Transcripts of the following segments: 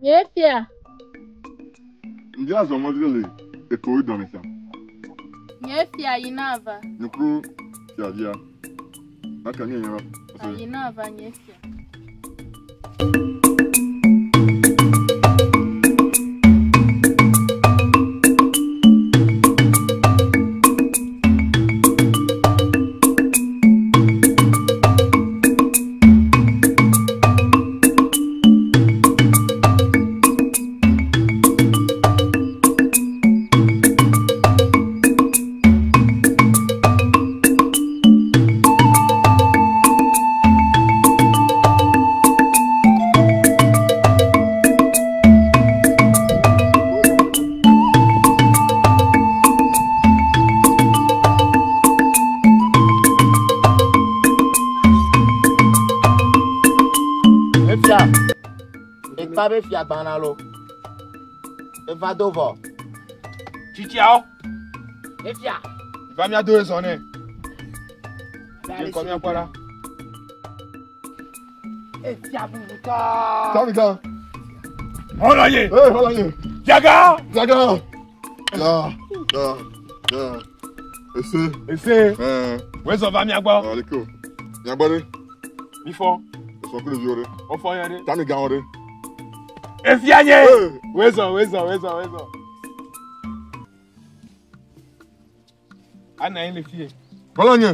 Nye fia. Ŋdi azɔ mɔ dzi le ekowo dɔme sia. Nye fia yi na va. Nyekuro fia via. Aka nye nyara. Ayi na va nye fia. Efia, ekpa be fia gbana lo. Eva do vɔ. Tsitsiawo. Efia. Va mía do ezɔ nɛ. Dze ŋkɔ mía kpɔ ɖa. Efia bubutɔ. Tami gan. Xɔlɔ nye. Ee xɔlɔ nye. Fiagã. Fiagã. Ya ya ya. Ese. Ese. Ɛɛ. Wezɔ va mía gbɔ. Aleke o. Mía gbɔ ɖe. Mi fɔ. Esɔ kple ɖeviwo ɖe. Wofɔ yɛ ɖe. Tami gan wo ɖe. Efia nye. Ee. Wezɔ wezɔ wezɔ wezɔ. Ana yi le fie. Xɔlɔ nye.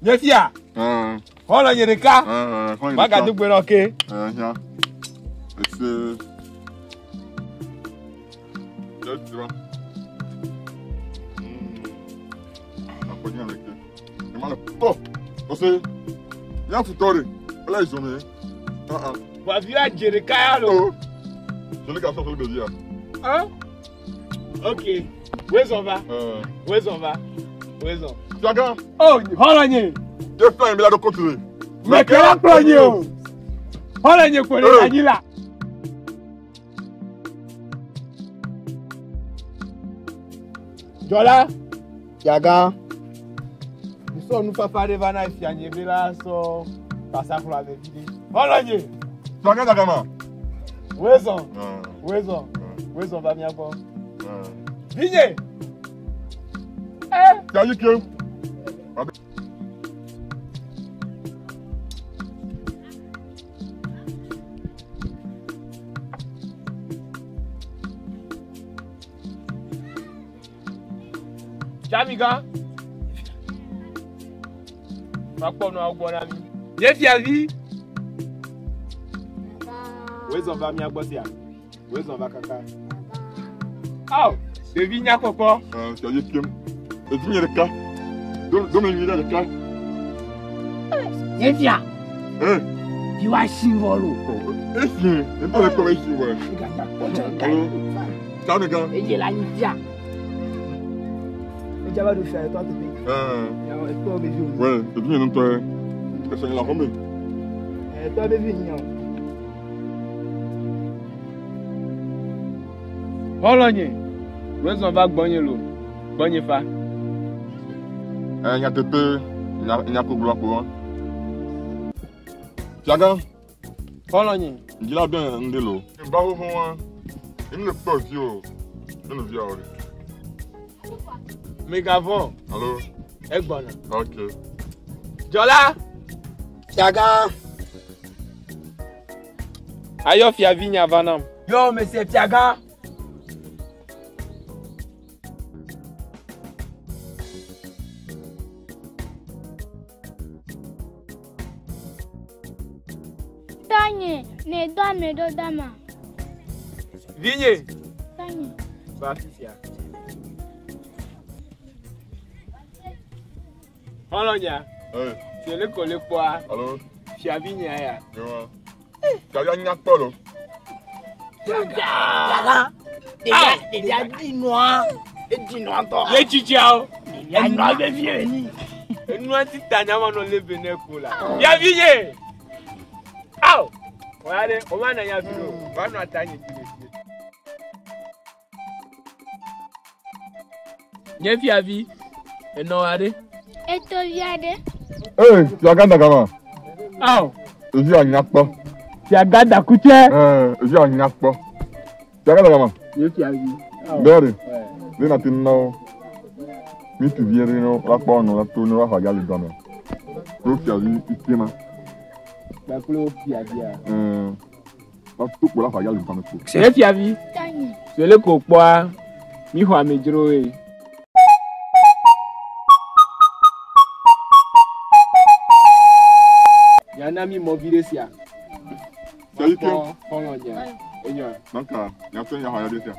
Nye fia. Ɛɛ. Xɔlɔ nye ɖeka. Ɛɛ xɔlɔ nye Magado ɖeka. gbe nɔ ke. Ɛɛ hia. Ese. Jɛ tira. Akɔdzi aleke. Ema le kpɔ. Ose. Mía futɔ ɖe. Ele zɔme. Ah ah. Vɔvi adze ɖeka ya lo. Oh. Jeli ka sɔ fɔlɔ ɖevia. Hein? Ok. Wezɔ va. Ɛɛ. Wezɔ va. Wezɔ. Fiagã. Oh, xɔlɔ nye. Ye fila yi mi la ɖo kotu le. Meke la kplɔ nye o. Xɔlɔ nye ko ɖe anyi la. Dzɔla. Fiagã. Nsɔ nufafa ɖe va na fia nye be la sɔ basaxlɔ ave vi ɖe. Xɔlɔ nye. Fiagã dagama. Wezɔ. Ɛɛ. Wezɔ. Wezɔ va mía gbɔ. Ɛɛ. Vinye. Eh. Fiavi ke. Jamiga. Makpɔ nuawo gbɔ na mi. Nye fiavi. Wezɔ va mía gbɔ sia. Wezɔ va kaka. Aw, ɖevi nya kpɔkpɔ. Ɛɛ fiavi ke. Evi nye ɖeka. Dome nyui ɖe ɖeka. Nye fia. Ee. Viwa si vɔ lo. Esi. Ntɔ le kpɔ be esi wɔ. Eganya kpɔ tsɔ ka. Alo. Tami gan. Eye la nyi fia. Edza va ɖo fia etɔ teƒe. Ɛɛ. Yawo etɔ be vi o. Wɛ evi nye ŋutɔ ye. Ese nye le xɔme. Etɔ be vi nye o. Xɔlɔ nye. Wezɔ va gbɔnye lo. Gbɔnye fa. Ɛɛ nyateƒe nya nya ko gblɔ kpo. Fiagã. Xɔlɔ nye. Dzila bɛ ŋdi lo. Ba xoxo wa. Enu le kpɔ vi o. Enu viawo ɖe. Megavɔ. Alo. Egbɔna. Ok. Dzɔla. Fiagã. Ayɔ fiavi nya va nam. Yo, monsieur Fiagã. Tanye, ne do ame ɖo dama. Vinye. Tanye. Va afi sia. Xɔlɔ nya. Ee. Fiele ko le kpɔa. Alo. Fiavi nya ya. Yewa. Fiavia nya kpɔ lo. Fiagã. Ɖevia ɖevia di nua. Edi nua ŋutɔ. Ye tsitsiawo. Ɖevia nua vevie ni. Enua ti ta nya ma nɔ lebe ne ko la. Fiavi nye. Aw. Wòya ɖe, o ma na nya vi o. Wa nɔ ata nye dzi le fie. Nye fiavi, enɔ wa ɖe. Etovi aɖe. Ee fiagã dagama. Aw. Evia nya kpɔ. Fiagã dakutse. Ɛɛ evia nya kpɔ. Fiagã dagama. Nye fiavi. Bẹ́ẹ̀rẹ̀, ne na ti nɔ ŋutsuvi aɖe ne woakpɔ nɔ la to ne woaxɔ ya le dɔme. Ɖo fiavi ite ma. Kpakple wo fiavia. Ɛɛ, woato kpo la xɔ ya le dɔme ko. Nye fiavi. Tanye. Sele ko kpɔa, mi xɔ amedzrowoe. Miana mi mɔ vi ɖe sia. Fiavi ke. Kpɔ xɔlɔ̃ nyea. Enyoa. Donc, miate ŋu axɔ ya ɖe sia.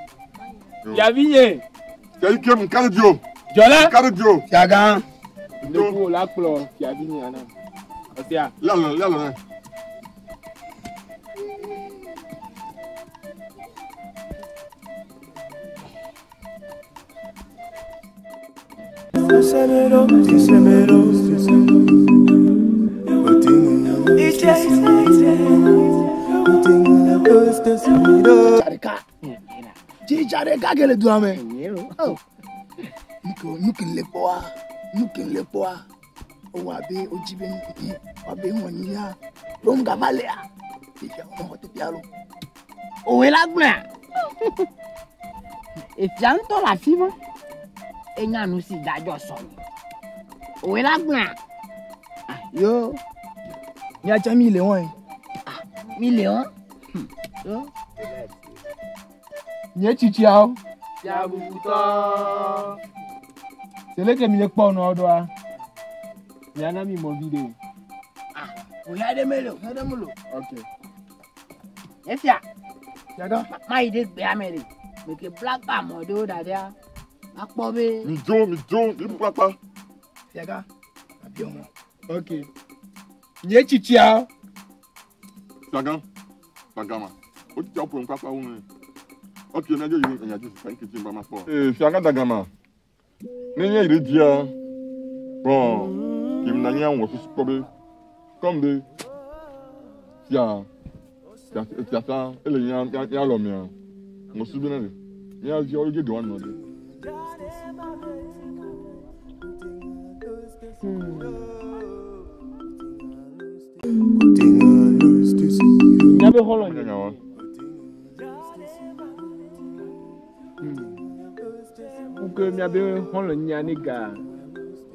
Fiavi nye. Fiavi ke mu ka ɖe dzi o. Dzɔla. Ka ɖe dzi o. Fiagã. Ndeku la kplɔ fiavi nye na. Ɔsia. Lé alɔ lé alɔ nɛ. Dzareka. Dzi dzareka ke le dua me. Oh. Nu ke nu ke le kpɔa, nu ke le kpɔa, ewɔ abe wodzi be wɔ abe ŋɔnyi ya. Ɖo ŋgava lea, ɖevia wɔme xɔ teƒea lo. Òwe la gblɔa. Efia ŋutɔ le afi ma. Enya nu si dzadzɔ sɔ mi. Òwe la gblɔa. Yo, Míatsã mi le wɔe. mi le wɔn. Yo. Nye tsitsiawo. Fia bubutɔ. Sele ke mi le kpɔ nɔ ɖoa. Miana mi mɔ vi ɖe. Òya ɖe mele o. Òya ɖe mele o. Ok. Efia. Fiagã. Ma yi ɖe gbea me ɖe. Meke bla gba mɔ ɖewo da ɖea. Akpɔ be. Mi dzo mi dzo mi bu kpakpa. Fiagã. Abiɔ mɔ. Ok. Nye tsitsiawo. Fiagã. Fiagã ma. O tsi aƒo kpakpa wu ne. Ok, ne dzo yi enya dzi sika nketi ŋgba ma kpɔ. Ee fiagã dagama. Ne nye yi ɖe dzia. Bon, ke na nye awɔ susu kpɔ be comme be fia fia fiasa ele nya nya nya lɔ mia. Ŋɔ su be ne le. Mía viawo dze dɔ anɔ ɖe. Miabe xɔlɔ̃ Nye nya wa. Kuke miabe xɔlɔ̃ nyia ne ga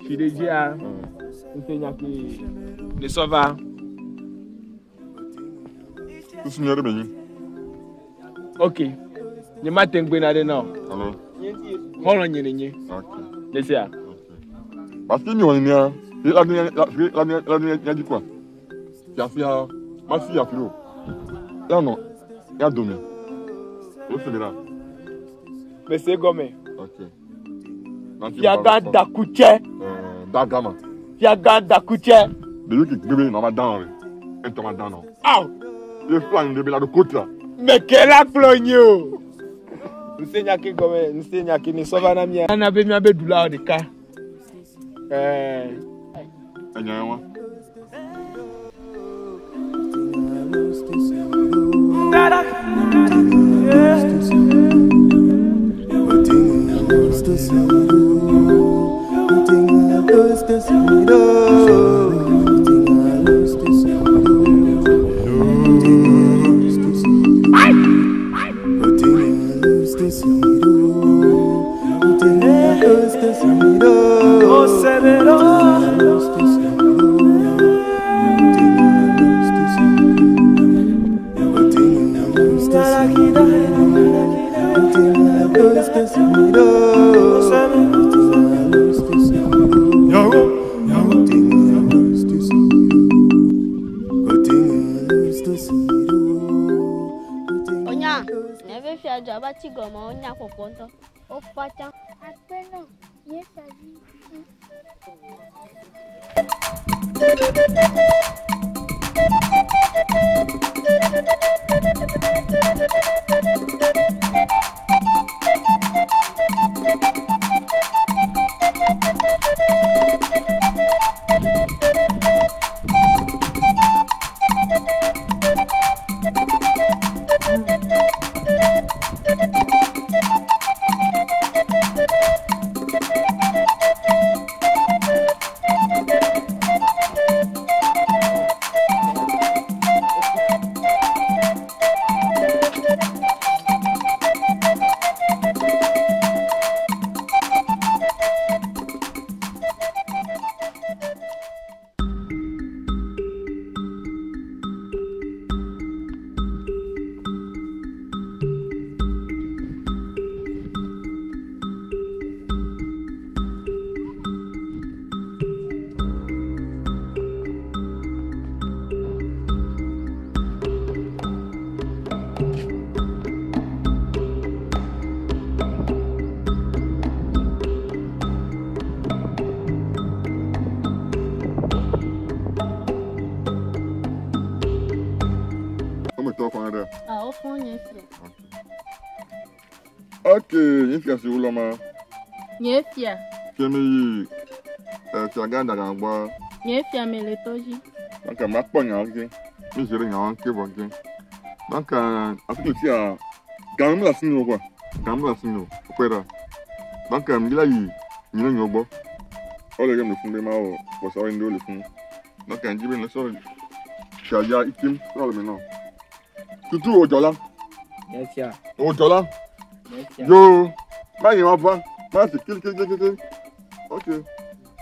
tsi ɖe dzia. Ŋse nya ke ne sɔ va. Susu nyui aɖe be nyi. Ok. Nye ma te ŋgbe na ɖe na o. Alo. Xɔlɔ̃ nye ne nye. Ok. Ne sia. Parce que mi wɔ nenia, la la la la la la dzi kɔa. Fiafia ma si afi o. Ya nɔ ya dome. O se mi la. Mese gɔme. Ok. Fiagã dakutsɛ. Ɛɛ dagama. Fiagã dakutsɛ. Ɖevi ke gbe be nɔ ma dan re. Etɔ ma dan nɔ. Aw. Ye fila nu ɖe be la ɖo kotra. Meke la kplɔ nye o. Ŋse nya ke gɔme ŋse nya ke ne sɔ va na mia. Nana be miabe ɖulawo ɖeka. Ɛɛ. Enya ya wa. Onya, neve fia dzo aba tsi gɔme wonya kpɔkpɔ ŋutɔ. Wofa tsã. Akpe nɔ. Nye fiavi. Etɔ fɔ̃ ɖe. Ah, wofɔ̃ nye fia. Ok, nye fia si wulɔ ma. Nye fia. Ke mi yi fiagã dagã gbɔ. Nye fia me le tɔ dzi. Donc makpɔ nyawo ke. Mi zi ɖe nyawo ke vɔ ke. Donc afi ke tia game mele asi nye o quoi. Game mele asi nye o. Wokpɔe ɖa. Donc mi la yi nyi ne nyewo gbɔ. Wole yɔm le funu be mawɔ vɔsa wo ŋɖewo le funu. Donc ŋdi be ne sɔ fiavia itim sɔ le me nɔ. Tutu wò dzɔla. Nye fia. Wò dzɔla. Nye fia. Yo, ma yi ma va. Ma si kili kili kili kili. Ok.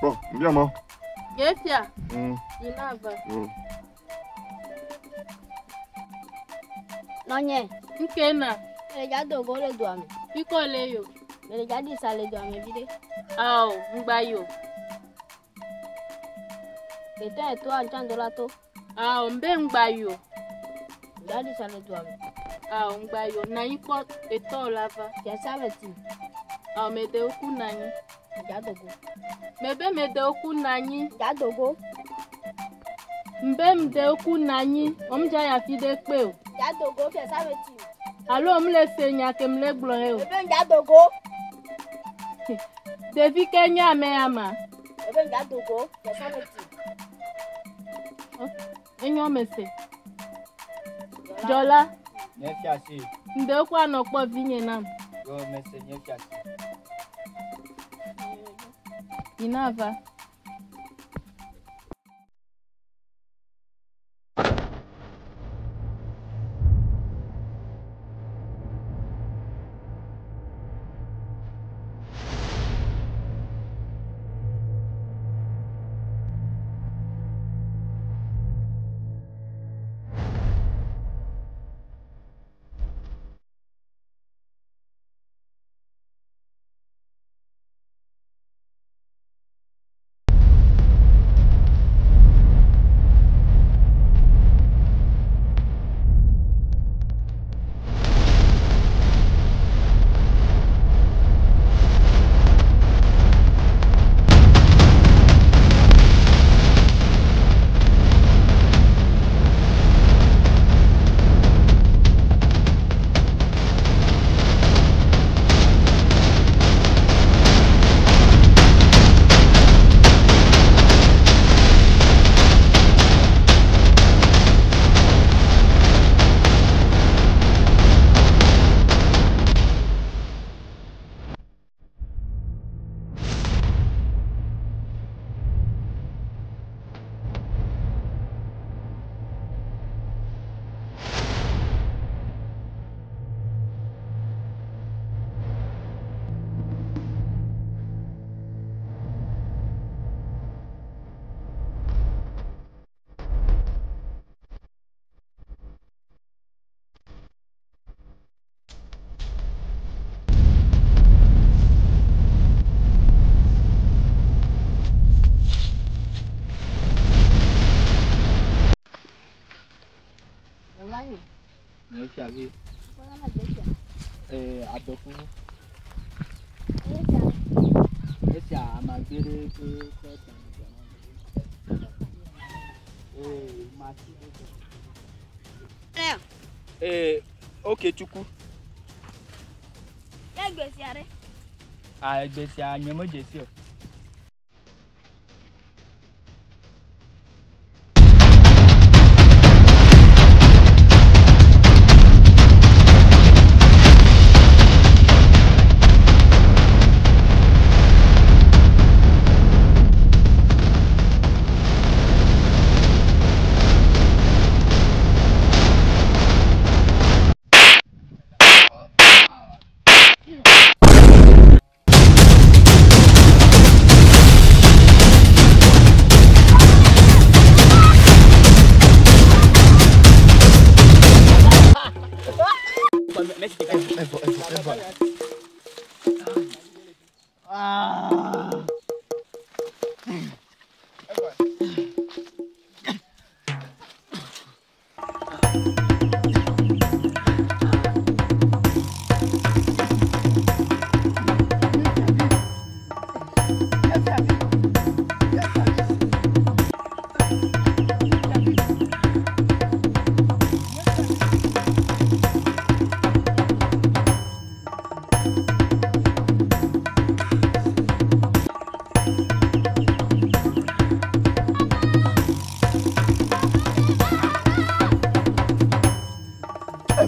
Bon, ŋdi ama. Nye fia. Yi na va. Nɔnye. Nke na. Mele dza do go le dua me. Fikɔ le yo. Mele dza ɖi sa le dua me vi ɖe. Ao, ŋgba yo. Gbetɔ etoa ŋtsa do la to. Ao, mbe ŋgba yo. Dza ɖi sa le dua me. Ao, ŋgba yo. Nanyi kpɔ etɔ la va. Fiasa me ti. Ao, mede woku nanyi. Dza do go. Mebe mede woku nanyi. Dza do go. Mbe mde woku nanyi. Omdza ya fi ɖe kpe o. Dza do go fiasa me ti. Alo omle se nya ke mle gblɔ ye o. Mebe dza do go. Ɖevi ke nye ame ya ma. Mebe dza do go fiasa me ti. Enyo me se. Dzɔla. Nye fia si. Mde woku anɔ kpɔ vinye nam. Yo me se nye fia si. Yi na va. Nye fiavi. Adɔkuvu. Esia amagbe ɖe ƒe ƒe mati ɖe. Ok, Chukwu. Egbe sia ɖe. Ah, egbe sia nye medze si o.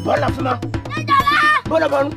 Bɔ la fima. Bɔ la bɔ nu.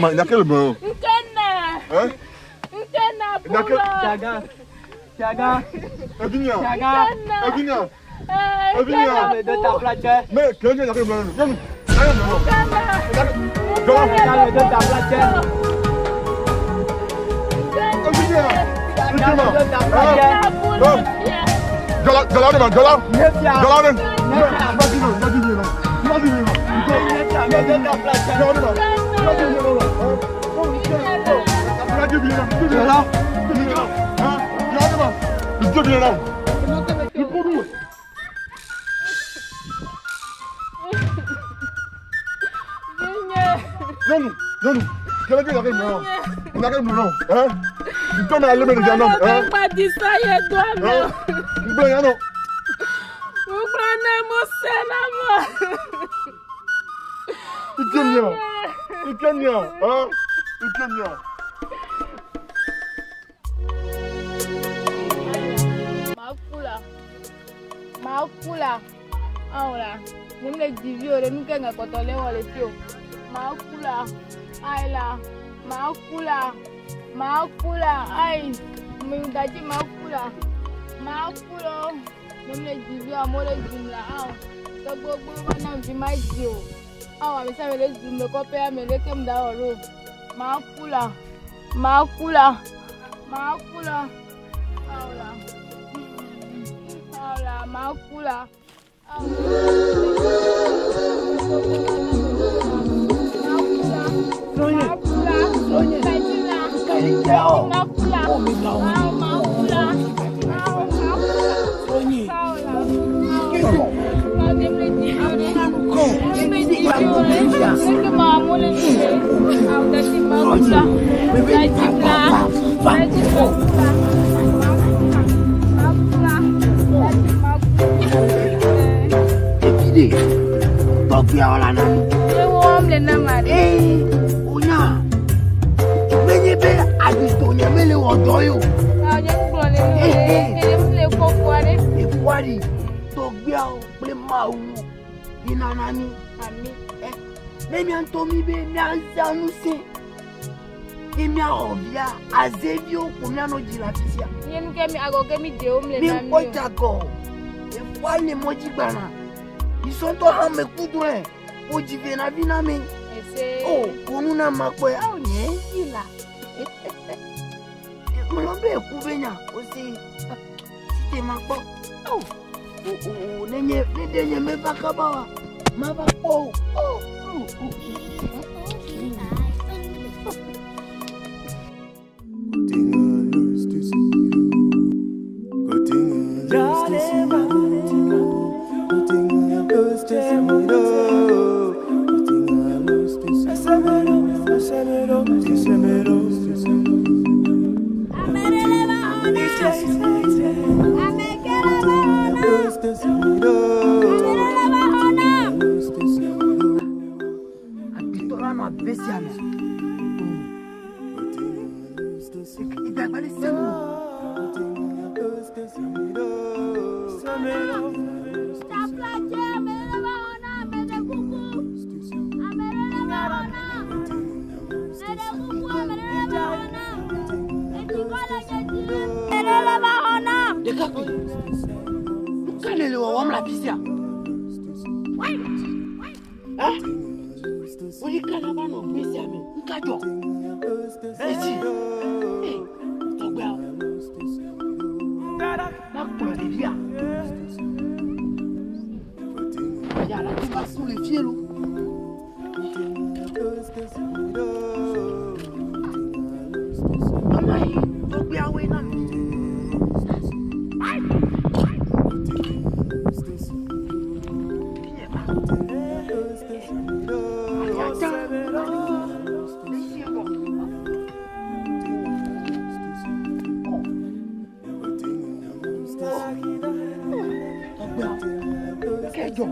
Il y a quel blanc? Hein? Tiaga. Tiaga. Mais quel est le blanc? Makula, ahora, nemle divio le nuke nga kotole wale tio. Makula, aila, makula, makula, ai, mingaji makula, makulo, nemle divio amole jumla ah. Gbogbo wana vima jio. Awa mesa mele jumle kope amele kemda oro. Makula, makula, makula, ahora. Ahora, makula. wɔ dɔ ye o. Awo nye ŋgblɔ le nu le ke nye le kɔkɔa ɖe. Efuari tɔgbeawo kple mawu yi nana mi. Ami. Ne mía ŋutɔ mi be míazã ŋusẽ ye míaxɔ via azeviwo ko míanɔ dzi le afi sia. Nye nu ke mi agɔ ke mi de wo mi le Mi na mi ŋkpɔ o. dzagɔ efua le mɔdzi gbana. Isɔntɔ hã me kudu ɛ wo dzi ve na vi na mi. Ese. O konu na ma kpɔe awo nye yi la. Mlɔ be eku be nya o si si te ma kpɔ. O o o ne nye ne ɖe nye me va kaba wa ma va kpɔ o. O o o. Agbetɔ la nɔ abe sia me. Ìdàgbà lè sẹ́nu. Ɖekakpui, nu ka nèle wɔwɔm le afi sia? Hã? Wòli ka nava nɔ gbe sia me? Nu ka dzɔ? Esi, ee, tɔgbeawo. Makplɔ ɖevia. Ya la te va ku le fie lo. Mama yi tɔgbeawoe na mi. Kẹjọ.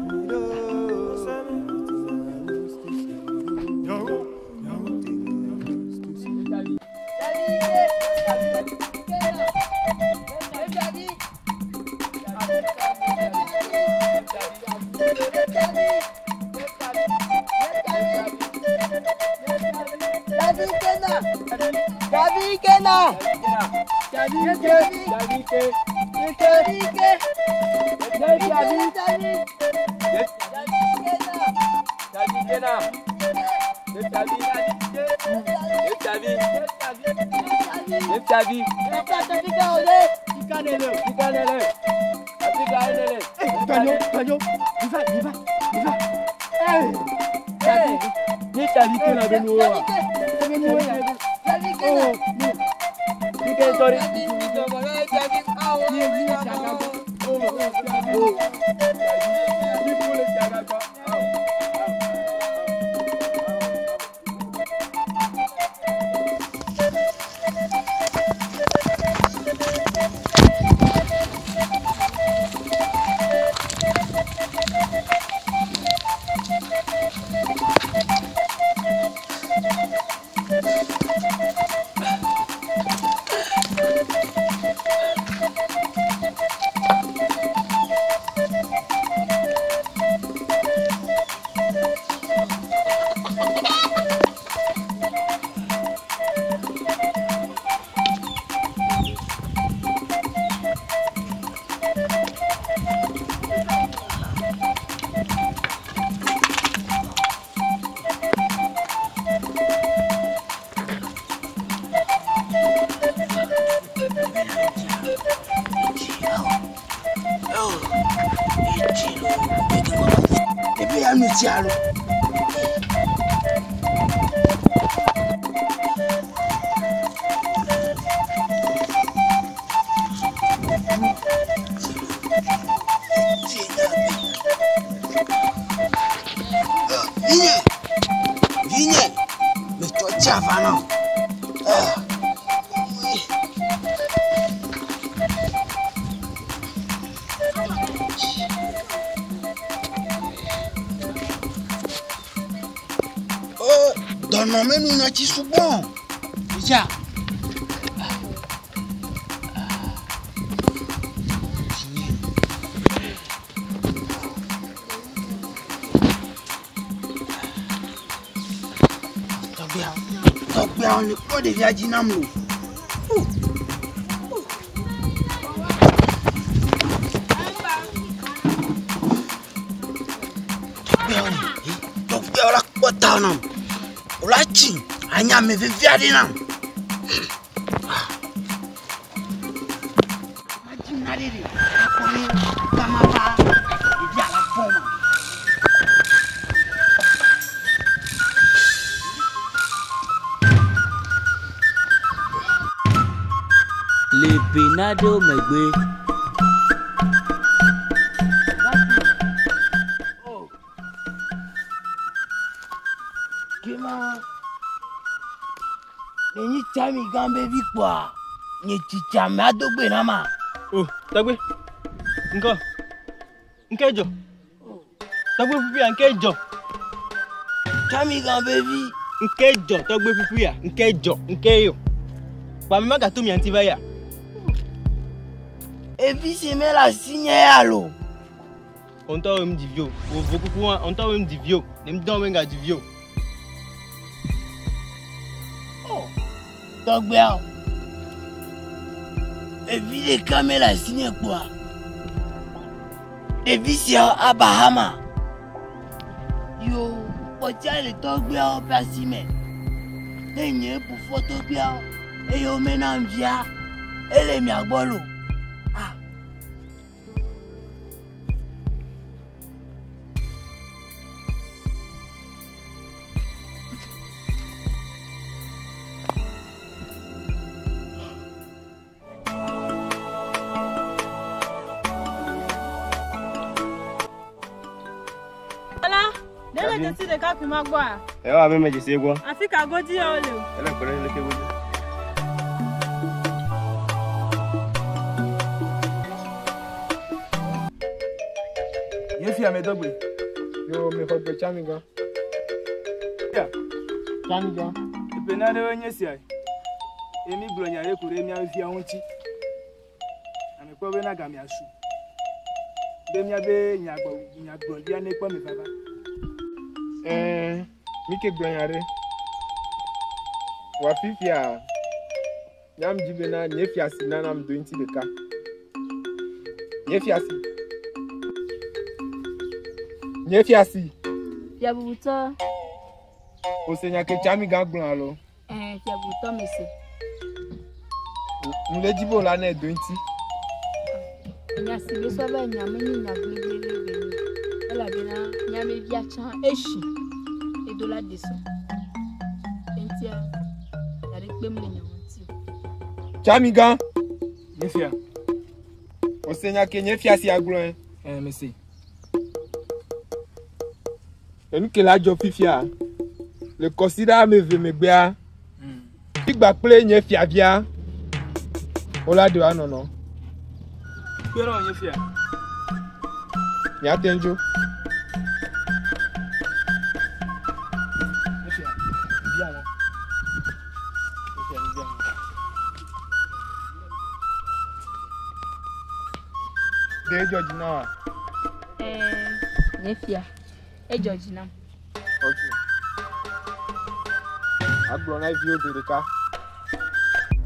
Ebe ya nu tsia lo. Vinye, vinye, metsɔ tsia va na o. Dɔnɔmenu nɔ tsi sugbɔ. Ìjà. Tɔgbeawo ne kpɔ ɖevia dzi nam lo. Tɔgbeawo ne, tɔgbeawo la kpɔ ta nam. Wòla tsi anye ame vevi aɖe nam. Madzi na ɖe ɖe akpɔ ne gama va ɖevia la fɔ ma. Le ƒe naɖewo megbe. Kema nenyi tsami gã be vi kpɔa nye tsitsi ame ado gbe na ma. O, tɔgbe. Ŋkɔ. Ŋke dzɔ. Tɔgbe ƒuƒuia ŋke dzɔ. Tsami gã be vi. Ŋke dzɔ tɔgbe ƒuƒuia ŋke dzɔ ŋke yɔ. Kpa ame magato mia ŋuti va ya. Evi si me le asi nye ya lo. O ŋutɔ wo ŋdi vi o. O vo kuku hã, o ŋutɔ wo ŋdi vi o. Ne ŋdɔ wo ŋga dzi vi o. Tɔgbeawo. Evi ɖeka me le asi nye kpɔa. Ɖevi sia Abrahama. Yo kpɔtia le tɔgbeawo ƒe asi me. Ne nye bu fɔ tɔgbeawo eye womena via, ele mia gbɔ lo. Ah. Ola, ɖe le dzesi ɖeka kpui ma gbɔa? Ewa abe me dzesi gbɔ. Afi ka godzi ya wole o? Ele kpe ɖe leke godzi. Nye fia me dɔgbe. Yo me xɔ gbe tsami gã. Tsami gã. Eƒe naɖewoe nye sia. Eye mi gblɔ nya ɖe ku ɖe míaƒe fiawo ŋuti. Ame kpɔ bena gamea su. Be míabe nyagblɔɖia nekpɔ eme vava. Ɛɛ, mi ke gblɔ nya ɖe. Wa fifia, nyam dzi bena nye fiasi nanam do ŋuti ɖeka. Nye fiasi. Nye fiasi. Fia bubutɔ. Ose nya ke tsami gã gblɔ alo? Ɛɛ, fia bubutɔ mese. Nu le dzi be wòla ne do ŋuti. Nya si mesɔ be nya menye nya gblẽgblẽ be nyi. Elabena míabe via tsã esi edo la de sɔ. Eŋutia, nya ɖe kpem le nya ŋuti o. Tsami gã. Nye fia. Ose nya ke nye fiasi agblɔe. Ɛɛ, mese. Enu ke la dzɔ fifia le kɔsiɖa ame eve megbea, igba kple nye fiavia wola ɖe woanɔnɔ. Kpe ɖe nye fia. Miate ŋu dzo. Nye fia. Bia la. Nye fia, bia la. Ɖe edzɔ dzi na wa? Ɛɛ, nye fia, edzɔ dzi nam. Ok. Agblɔ na viwo gbe ɖeka.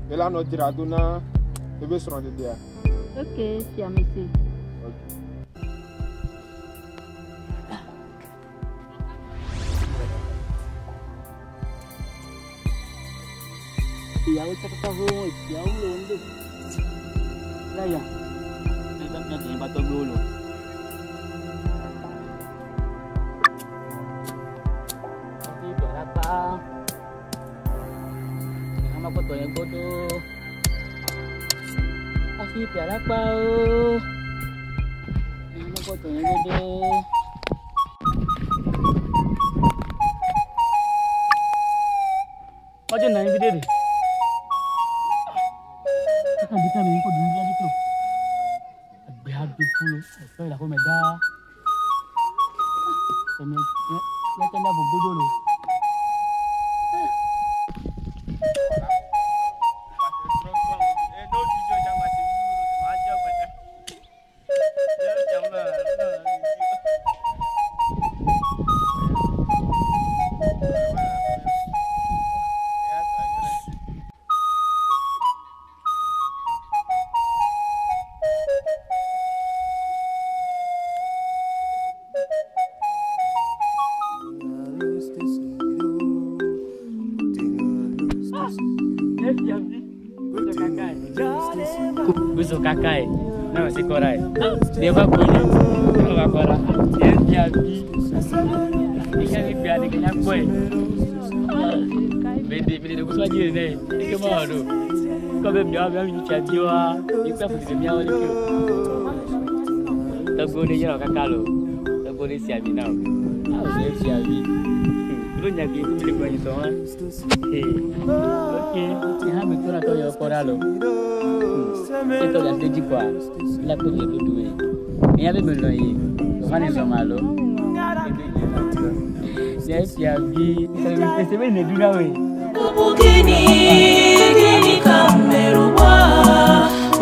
Be la nɔ dzra do na ebe srɔ̃ɖeɖea. Ok, fia mese. Ok. Ìyàwó tẹ́kọ́tà fún ìyàwó ló ń lò. Láyà, nígbà tí wọ́n bá tọ́gbé ó lọ. Àti ìbẹ̀rẹ̀ apá. Ìyá máa pọ̀tọ̀ yẹn gbọ́dọ̀. Àti ìbẹ̀rẹ̀ apá o. Ìyá máa pọ̀tọ̀ yẹn gbọ́dọ̀. Ọjọ́ náà ń fi dèrè. Kákàndí mi kò dùn bí ẹni tó. Àgbẹ̀ adókúrò ẹ̀fọ́ ìlàkó mẹ́ta. Ẹ̀mí lẹ́tẹ̀ náà bò gbódò lò. Uzo kaka ye, na wasi kɔra ye. Ne ba ko ye, ne ba kɔra. Nye fiavi. Ika mi gbea ɖeke nya kpɔe. Mede mede ɖe kusua dzi ne. Eke ma wɔ ɖo. Kɔ be miawo miawo mi fiaviwoa, mi kpe afu ɖe miawo ɖeke o. Tɔgbewo ne yɔrɔ kaka lo. Tɔgbewo ne si ami na o. Awo nye fiavi. Kulo nya ke mi le gblɔ nyi sɔ wa. Ee. Ok. Nye hã me tɔna tɔ yɔ kpɔ ɖa lo. Etɔ ɖe asi dzi kɔa, la kpɔ dze ɖuɖu ye. Enya be melɔ̃ ye, o hã ne lɔ̃ ma lo. Nye fiavi. Ese be ne ɖu na woe. Ọ bụ gịnị gịnị ka m mere ugbu a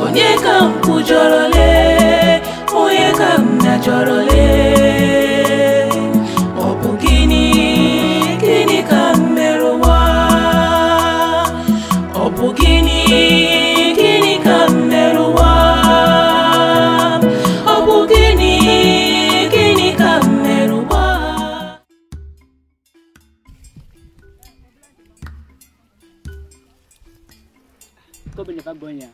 onye ka m kwujọrọ lee onye ka m mejọrọ lee ọ bụ gịnị gịnị ka m mere ugbu a ọ bụ gịnị gịnị ka m mere ugbu a ọ bụ gịnị gịnị ka m mere ugbu a Kɔ be ne va gbɔ nyea,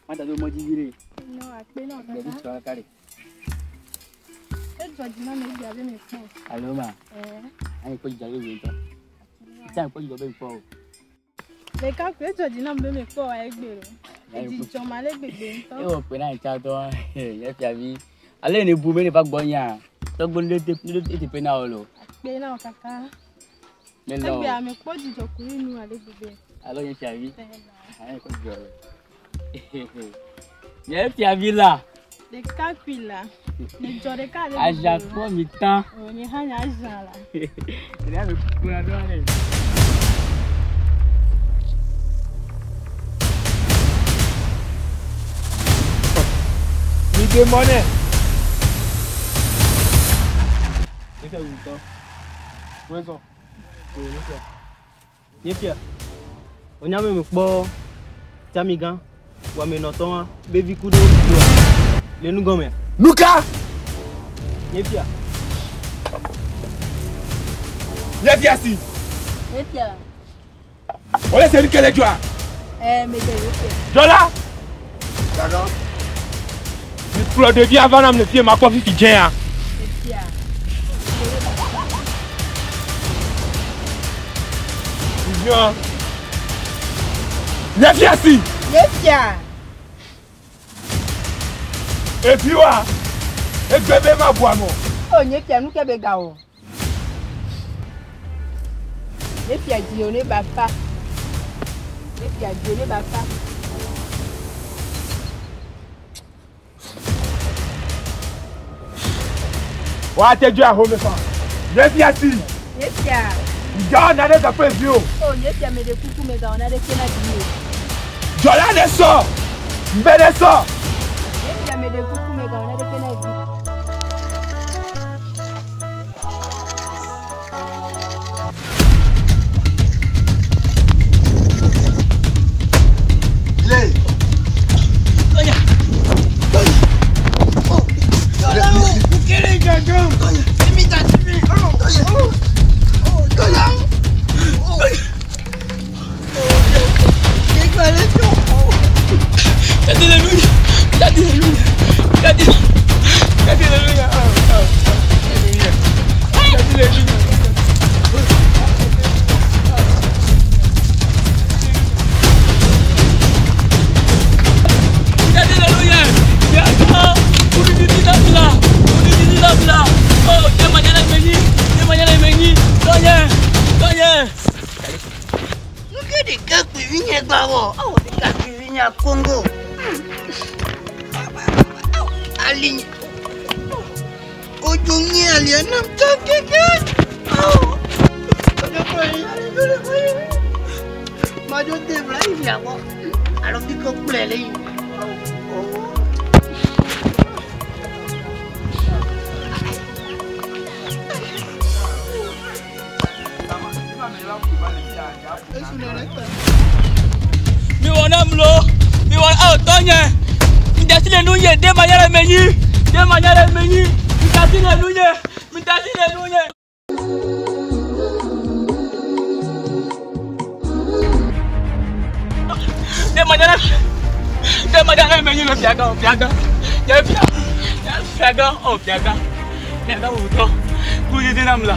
ma da do mɔ dzi vi ɖe. No, akpe na Ɖevi kaka. sɔ kaka ɖe. Edzɔ dzi na me egbea be mekpɔ. Alo ma, Ɛɛ. anyi kpɔ dzidzɔ be wòe ŋutɔ. Tsa kpɔ dzidzɔ be ŋkpɔ o. Ɖeka koe edzɔ dzi nam be mekpɔ wa egbe o. Edzi dzɔm ale gbegbe ŋutɔ. Ewɔ kpe na ŋutsa tɔ, nye fiavi. Ale ne bu be ne va gbɔ nyea, tɔgbe ne ɖo te ne ɖo teƒe na wò lo. Akpe na wò kaka. Ne lɔ o. Egbea mekpɔ dzidzɔ ku ɖe nu ale gbegbe. Alo nye fiavi. Ɛɛ. Anyi kpɔ dzidzɔ lo. Nye fiavi la, Ɖekakpui la, medzɔ ɖeka ale aza gbegbe o. kpɔ mi tã. O, nye hã nye azã la. Ɖe ame kura ɖo ale. Mi ɖe mɔ nɛ. Nye fia wutɔ. Wezɔ. O nye fia. Nye fia. Wonya be mekpɔ Tsamigã, wɔamenɔtɔ wa, be vi ku ɖe wo doa le nu gɔmea. Nuka? Nye fia. Nye fia si. Nye fia. Wòle se nu ke le dzɔa? Ɛɛ, mede nye fia. Dzɔla. Gaga. Mi kplɔ ɖevia va nam le fie makpɔ fifi dzea. Nye fia. Nyɔ. Nye fia si. Nye fia. Eviwoa, egbe be ma bu ame o. O nye fia nu ke be ga o. Nye fia dzi o ne ba fa. Nye fia dzi o ne ba fa. Woate dzo ahome fa. Nye fia si. Nye fia. Dzɔ na ɖe teƒe viwo. O, nye fia me ɖe kuku me gawɔ na ɖeke na dzi o. Dzɔla ne sɔ. Mbe ne sɔ. Nye fia me ɖe kuku me gawɔ na ɖeke na dzi. Nuke ɖeka kpuivi nye gba wɔ. Awɔ ɖeka kpuivi nye Kongo. Ali nye. Odzo nye alia nam tɔ keke. Awɔ. Madzo de bla yi fia gbɔ. Alo fi ko kplɔe le yi. Mi wɔ nam lo, mi wɔ awo tɔ nye. Mi da si le nu nye, de ma nya le me nyi, de ma nya le me nyi. Mi da si le nu nye, mi da si le nu nye. Ne manya ne manya ne menyi le fiagã o fiagã. Nye fia. Nye fiagã o fiagã. Fiagã wòtɔ. Kulu didi nam la.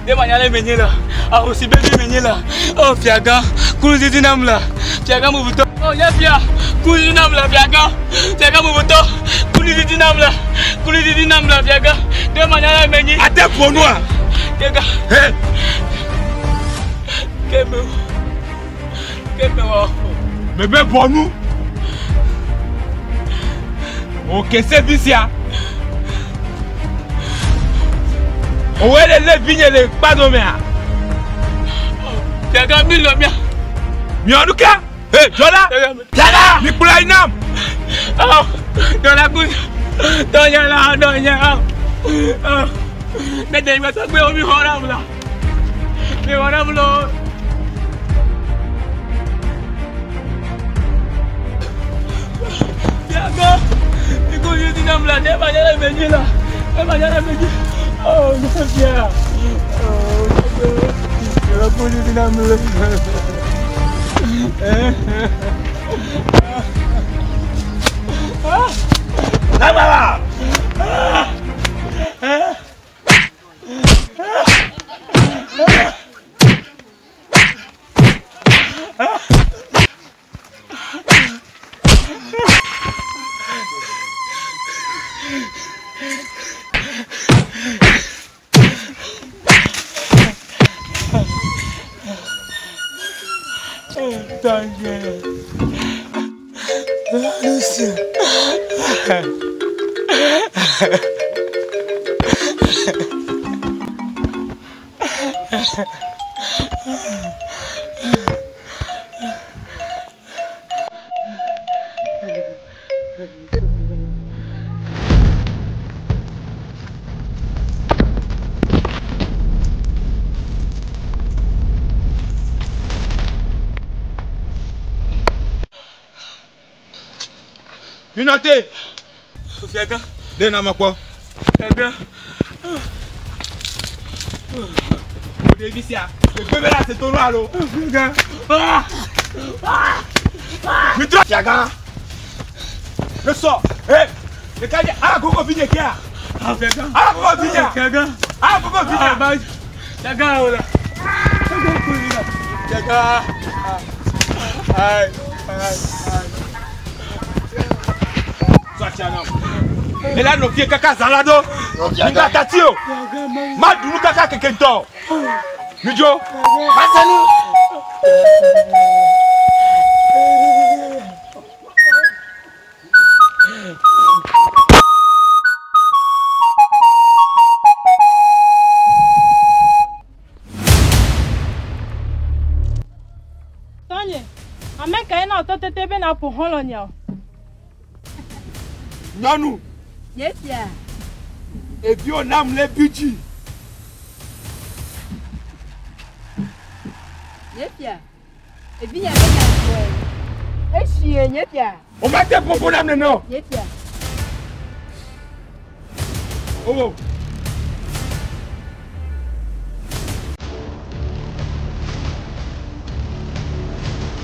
Ne manya ne menyi la. Ahosi be vi menyi la. O fiagã. Kulu didi nam la. Fiagã bubutɔ. O nye fia. Kulu didi nam la fiagã. Fiagã bubutɔ. Kulu didi nam la. Kulu didi nam la fiagã. Ne manya ne menyi. Ate ƒonua. Fiagã. He. Keme. Keme wɔ. Mebe bɔnu. O kese vi sia. Òwe le lé vinye le kpadomea. Fiagã mi lɔ mia. Miɔ nu ka? He jɔla. Fiagã. Mi kplɔ yi nam. Oh, dɔla ku. Dɔnya la dɔnya. Oh. Ne de mi sɔ gbe o mi xɔ nam la. Mi xɔ nam lo. Fiagã. Mi ku yi ti nam la. Ne ma nyɛ le menyi la. Ne ma nyɛ le menyi. Oh, ne fia. Oh, fiagã. Mi ku yi ti nam la. Lágbára. Thank you. Lucia. Minɔte. Fiagã. De na ma kpɔ. Fiagã. O ɖevi sia. Gbegbe be la se to nu alo. Fiagã. Mi trɔ. Fiagã. Ne sɔ. He. Ɖeka dze. Ala koko vi nye kea. Fiagã. Ala koko vi nye. Fiagã. Ala koko vi nye. Fiagã o la. Fiagã. Ayi. Ayi. Ayi. Sɔ atsia nam. Ele nɔ fie kaka zã la ɖo. Mi gba tati o. Ma ɖu nu kaka keke ŋutɔ. Mi dzo. Masenu. Tɔnye, ame kae na wòtɔ tete be nàƒo xɔlɔ̃ o? Nyɔnu. Nye fia. Eviwo nam le bi dzi. Nye fia. Evi nye be nya gbɔe. Esie nye fia. O ma te ƒoƒo nam nene o. Nye fia. Owo.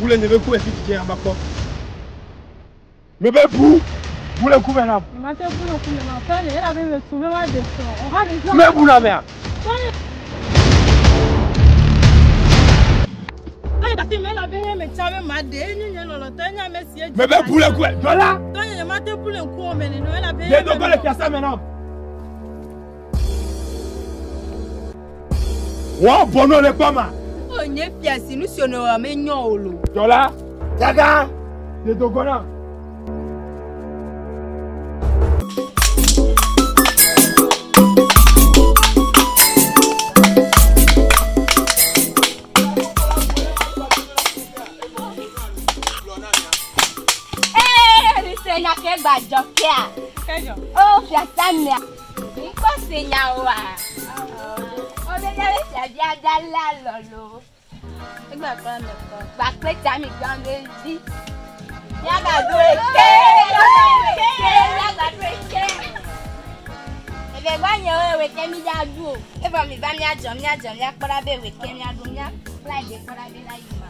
Wule nye be ku efi dzidze ama kpɔ. Me be bu. Wule ku me nam. Mate bu le ŋkume na tɔnye elabe mesu be woaɖe srɔ̃. Oha ɖe srɔ̃. Me bu na mea. Tɔnye. Tɔnye gati me elabe nye metsa be maɖe enye nye lɔlɔtɔ enye ame si edzi. Me be bu le ku me. Jɔla. Tɔnye nye mate bu le ŋkuwò me nene o elabe. De dogo le fiasa me nam. Wọ́n bọ̀ náà lè kpọ́ ma. O nye fia si nu si wònɔ me nyɔ o lo. Jɔla. Jaga. De dogo na. Ee, se nya ke gbadzɔ kea. Kɛdzɔ. O fiasa mea. Ŋkɔ se nya oa. O be míabe fiavia da lé alɔ lo. Egba kple ame kɔ. Gbakple tami gã be vi. Míagaɖo eke. Míagaɖo eke. Eve gbɔ nye wo ewe ke mi dza ɖu o. Evɔ mi va míadzɔ míadzɔ míakpɔ ɖa be ewe ke míaɖu míakpla ɖe kpɔ ɖa be la yi ma.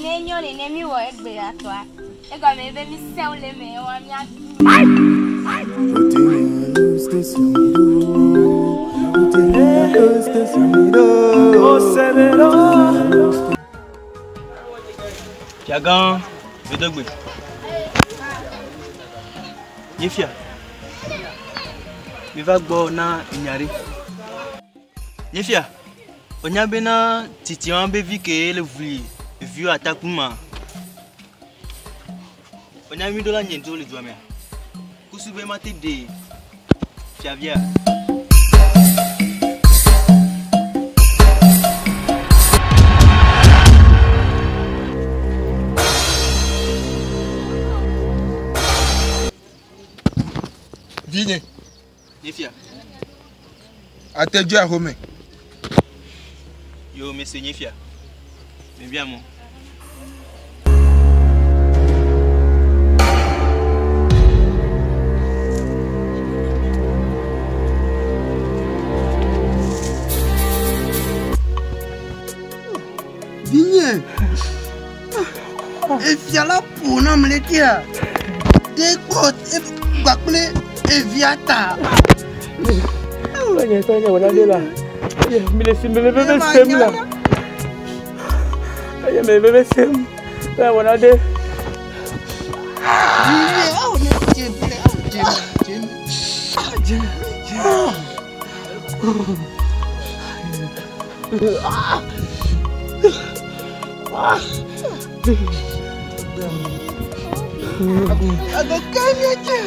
Ne enyo nene mi wɔ egbea tɔa, egɔme be mi sẽwo le eme wa míaɖu. Fiagã Vedegbe. Nye fia. Mi va gbɔ na nya ɖe. Nye fia. Onya bena titiwa be vi ke le vli viwo atakpu ma. Onya mi ɖo la nye dzo le dua mea. Kusu be mate ɖe fiavia. Vinye. Nye fia. Ate dzo axome. Yo mese nye fia. Mebia mɔ. Vinye. Efia la ƒo nam le kia. Ɖe kpɔ kpakple evia ta. Nye tɔ nye wɔna ɖe la. Mi le si mi le veve sem la. Eye mi le veve sem. La wɔna ɖe. Vinye, awo ne dze ble, awo dze dze dze dze. Ago ke mi dze.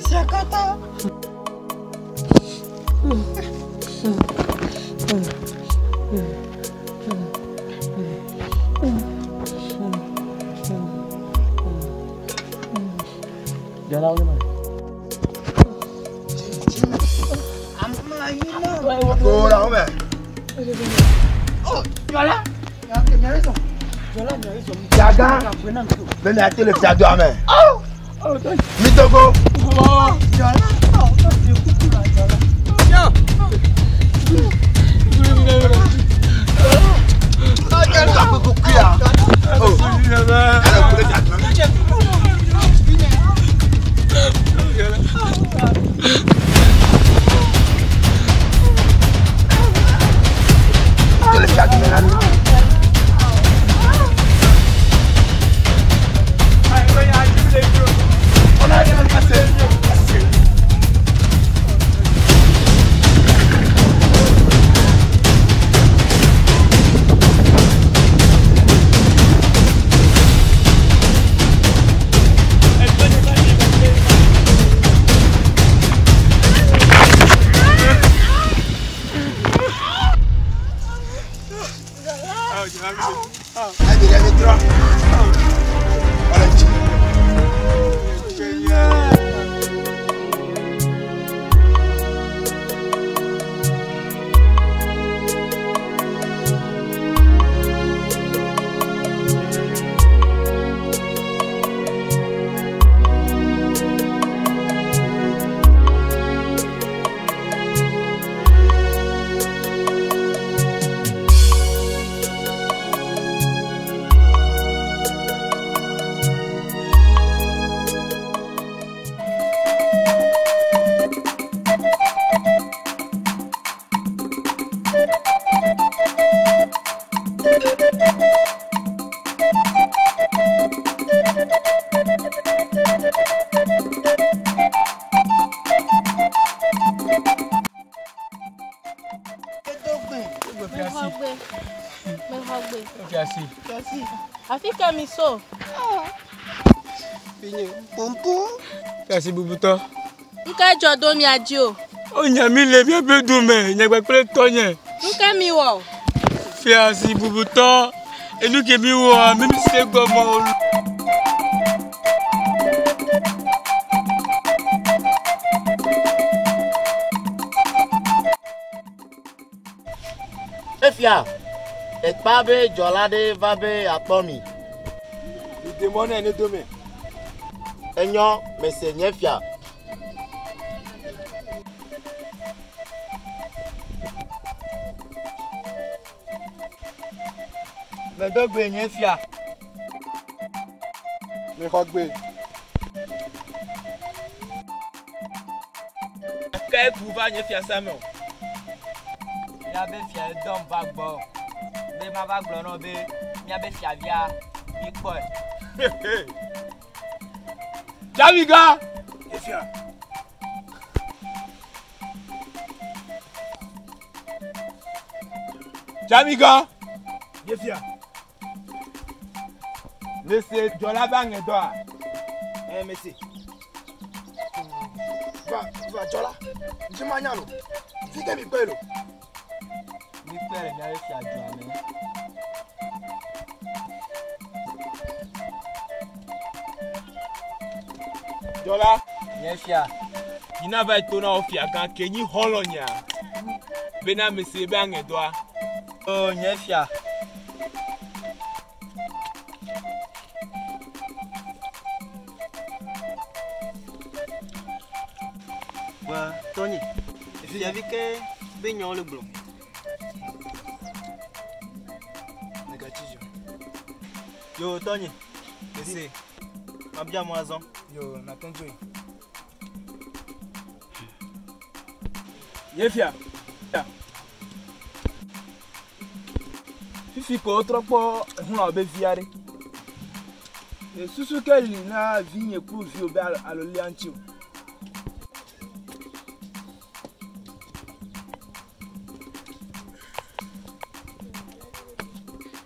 Siakata. Jala wo ma. Kóra wo mɛ. Oh, Jɔla. Fiagã. Be miate le fiadua me. Mi togo. Mexɔgbe. Mexɔgbe. Fiasi. Fiasi. Afi ka mi so? Pompo. Fiasi bubutɔ. Nuka dzɔ do mia dzi o? O nya mi le miaƒe du me, nye kple tɔnye. Nuka mi wɔ? Fiasi bubutɔ. Enu ke mi wɔ, mi mi se gɔmɔ o. Efia, ekpa be dzɔla ɖe va be yeakpɔ mi. Mi de mɔ nɛ ne do me. Enyo mese nye fia. Medo gbe nye fia. Mexɔ gbe. Ke bu va nye fiasa me o. Míabe fia dɔm va gbɔ. Be mava gblɔ nɔ be míabe fiavia mi kpɔe. Jamiga. Efia. Jamiga. Efia. Mese dzɔla be aŋedɔa. Ɛ mese. Va va dzɔla. Dzi ma nya lo. Fi ke mi kpɔe lo. Mi kpɔe le míabe fia dua me. Dzɔla. Nye fia. Yina va yi to na wo fiagã ke nyi xɔlɔ nyea. Bena mese be aŋedɔa. O nye fia. Wa tɔnye, fiavi ke be nyawo le gblɔ. Megatsi dzo. Yo tɔnye, ese, mabia mɔ azɔ. Yo nate ŋu dzo yi. Nye fia. Fifi ko wotrɔ kpɔ ehunɔ be vi aɖe. Susu ke li na vinye kple viwò be alolia ŋuti o.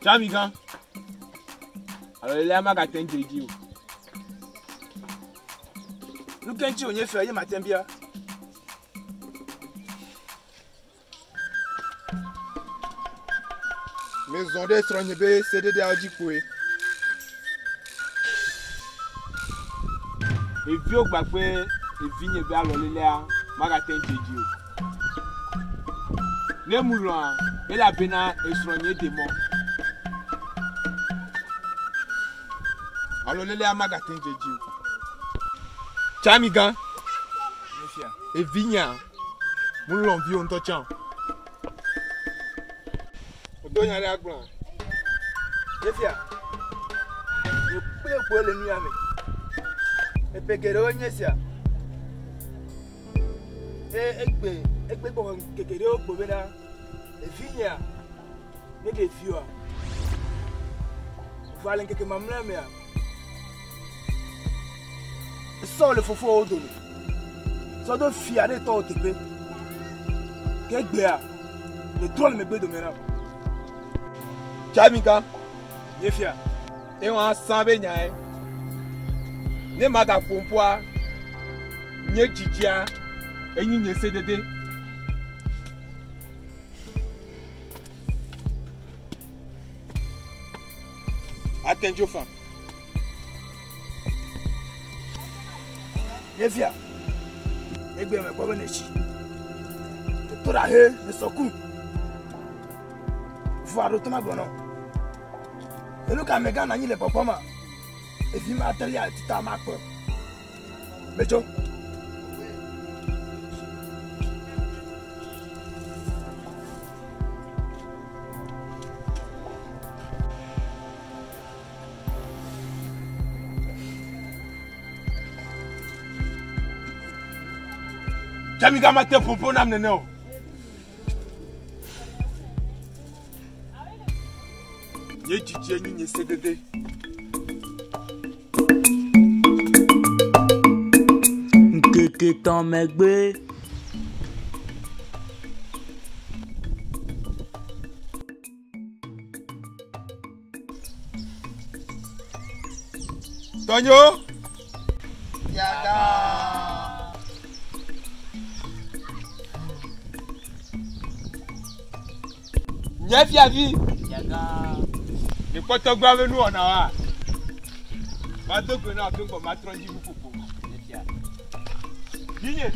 Jamiga. Alolia magate ŋu dze edzi o. Nu ke ŋuti wònye fia ye mate ŋu bia. Mezɔ ɖe srɔ̃nye be sededeawo dzi kpoe. Ɖeviwo gba kple evinye be alɔlelea magate ŋu dze edzi o. Ne mu lɔ̃a, elabena esrɔ̃nye de mɔ. Alɔlelea magate ŋu dze edzi o. Tsamigã, evinyea, mu lɔ̃ viwo ŋutɔ tsã o. Odo nya ɖe agblɔa? Efia, nye kple kpoe le nu ya me. Eƒe geɖewo nye esia. Eye egbe egbe gbɔ ŋkeke ɖewo gbo bena evinyea ne ɖevioa va le ŋkeke mamlɛ mea sɔ le fofowo dome sɔ do fia ɖe tɔwo teƒe ke gbea le trɔ le megbe dome na. Tsamigã. Nye fia. Ewɔ asã be nyae. Ne magaƒo ƒua, nye dzidzia enyi nye sedede. Ate ŋu dzo fã. Nye fia. Egbe me kpɔ be ne tsi. Eto ɖa he ne sɔku. Vɔ aɖo tɔma gblɔ nɔ. Enu ka amegã nɔ anyi le kpɔkpɔ ma. Evi ma te lia tita ma kpɔ. Metso. Tsamigã mate ƒoƒo nam nene o. Nye dzidzie nyi nye sedede. Ŋkeke tɔ̃ megbe. Tɔnyo. Fiagã. Nye fiavi. Fiagã. Mikpɔtɔ gba be nuwɔna wa. Mado gbe na afi ŋgɔ matrɔ dzi nuƒoƒo. Nye fia. Vinye.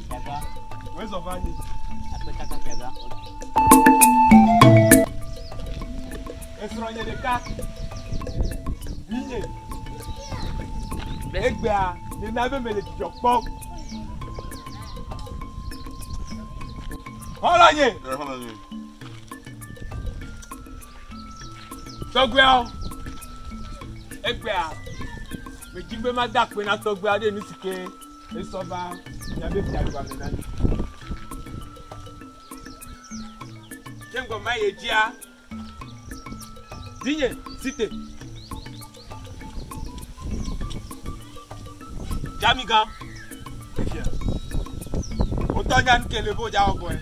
Fiagã. Wòezɔ va anyi. Akpetaka fiagã. Esrɔ̃nye ɖeka. Vinye. Egbea nena be mele dzidzɔ kpɔm. Xɔlɔ nye. Xɔlɔ nye. Tɔgbeawo. Egbea medzi be mada akpe na tɔgbea ɖe nu si ke esɔ va miabe fiaɖuɖua me na mi. Ke ŋgɔ ma ye dzia. Vinye, site. Jamigan. Efia. Wotɔ nya nu ke le bo dza wɔ gbɔe.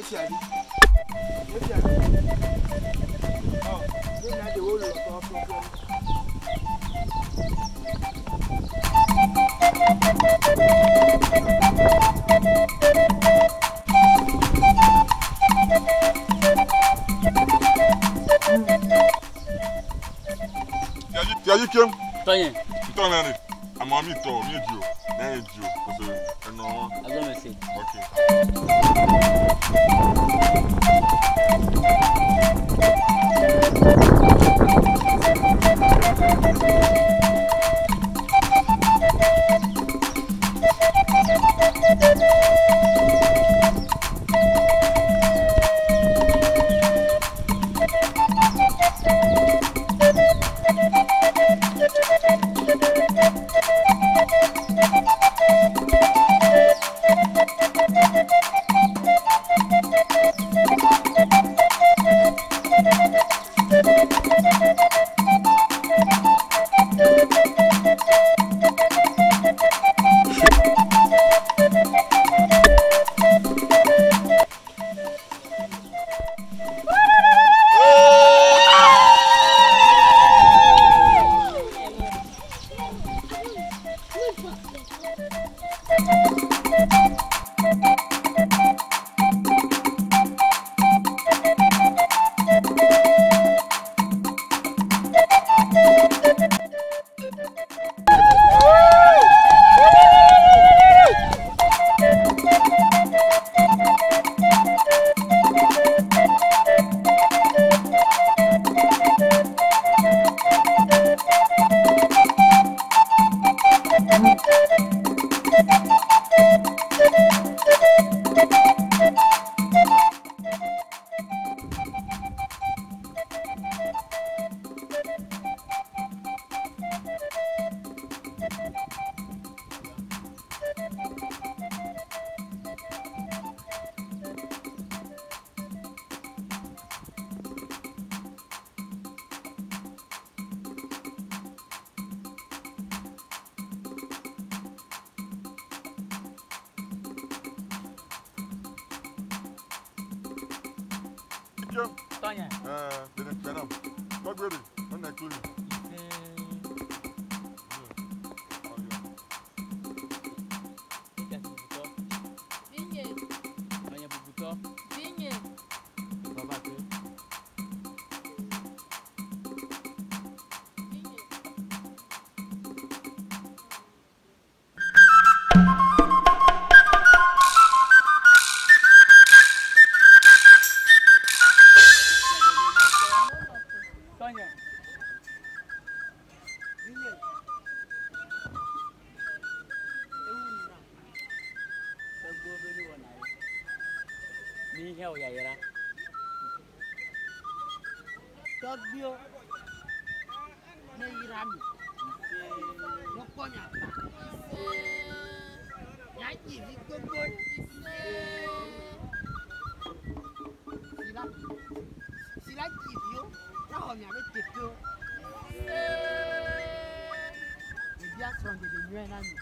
Efiavi. Efiavi. Ɔ, ne nya ɖe wo lɔ tɔ fɔ fɔ. Fiavi kem. Tɔnye. Ntɔ lɛ de. Amɔ mi tɔ mi dzi o. Ne ye dzi o. Parce que enɔ wa. Azɔ me se. Ok. Tɔnye. Ɛɛ, dene kpɛnam. Tɔgbe de, ɔna kuli. Vinye. Tɔnye bubutɔ. Vinye. Baba ke. Tɔnye. Vinye. Ewu nra. Tɔgbewo be nuwɔna ye. Mi hɛ o yayra. Tɔgbewo ne yra mi. Mekpɔ nya ta. Nyadzi vi gbogbo. Si la si la dzi viwo, la xɔ miabe teƒewo. Mebia srɔ̃ɖeɖe nyuie na mi.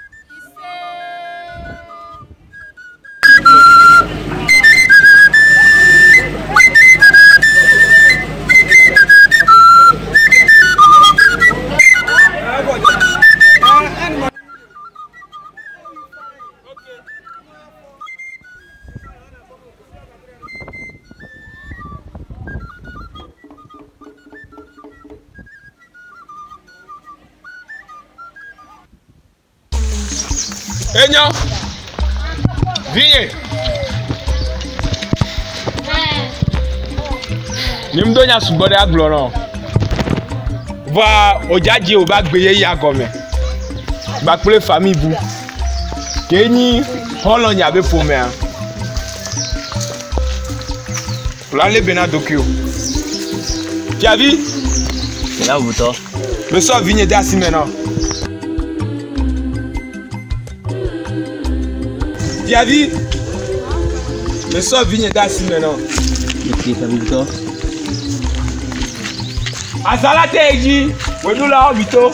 Enyo. Vinye. Nye ŋutɔ nya sugbɔ ɖe agblɔ nɔ. Vɔa wòdza dzi wòva gbe yeyea gɔme. Kpakple famille bu. Ke nyi xɔlɔ̃ nya be ƒomea. Wòla lé be na ɖokuiwò. Fiavi. Yàrá bùtọ́. Mesɔ vinye de asi me nɔ. Fiavi. Mesɔ vinye de asi me nɔ. Ok, fiavi bùtọ́. Azala te yi dzi, wòɖulawo mi to.